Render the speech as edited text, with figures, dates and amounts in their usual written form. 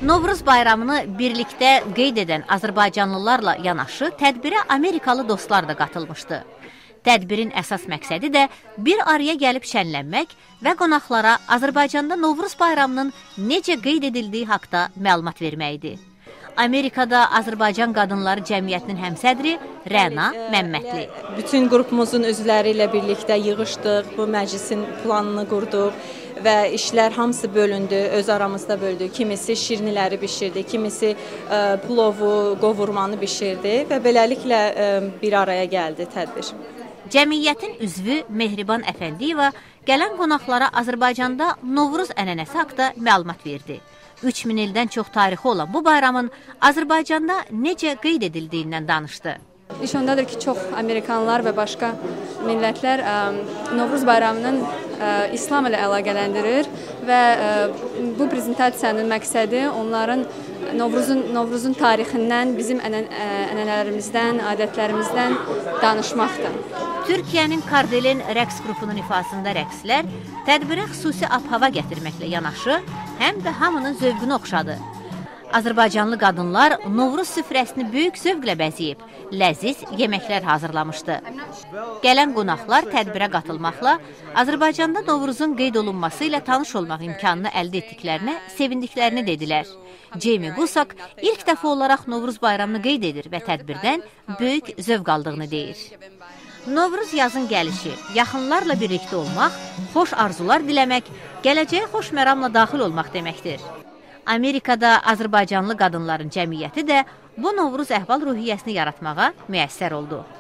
Novruz bayramını birlikdə qeyd edən azərbaycanlılarla yanaşı tədbirə Amerikalı dostlar da qatılmışdı. Tədbirin əsas məqsədi də bir araya gəlib şənlənmək və qonaqlara Azərbaycanda Novruz bayramının necə qeyd edildiyi haqda məlumat vermək idi. Amerikada Azərbaycan Qadınları Cəmiyyətinin həmsədri Rəna Məmmədli. Bütün qrupumuzun üzvləri ilə birlikdə yığışdıq, bu məclisin planını qurduq və işlər hamısı bölündü, öz aramızda böldük. Kimisi şirniləri bişirdi, kimisi plovu, qovurmanı bişirdi və beləliklə bir araya gəldi tədbir. Cəmiyyətin üzvü Mehriban Əfəndiyeva gələn qonaqlara Azərbaycanda Novruz ənənəsi haqda məlumat verdi. 3000 ildən çox tarixi olan bu bayramın Azərbaycanda necə qeyd edildiyindən danışdı. İş ondadır ki, çox Amerikanlar və başqa millətlər Novruz bayramının İslam ilə əlaqələndirir və bu prezentasiyanın məqsədi onların Novruzun tarixindən, bizim ənənələrimizdən, adətlərimizdən danışmaqdır. Türkiyənin Kardelen rəqs qrupunun ifasında rəqslər tədbirə xüsusi ab-hava gətirməklə yanaşı, həm də hamının zövqünü oxşadı. Azərbaycanlı qadınlar Novruz süfrəsini böyük zövqlə bəzəyib, ləziz yeməklər hazırlamışdı. Gələn qonaqlar tədbirə qatılmaqla Azərbaycanda Novruzun qeyd olunması ilə tanış olmaq imkanını əldə etdiklərinə sevindiklərini dedilər. Ceymi Qusak ilk dəfə olaraq Novruz bayramını qeyd edir və tədbirdən böyük zövq aldığını deyir. Novruz yazın gəlişi, yaxınlarla birlikdə olmaq, xoş arzular diləmək, gələcəyə xoş məramla daxil olmaq deməkdir. Amerikada Azərbaycanlı Qadınların Cəmiyyəti də bu Novruz əhval-ruhiyyəsini yaratmağa müəssər oldu.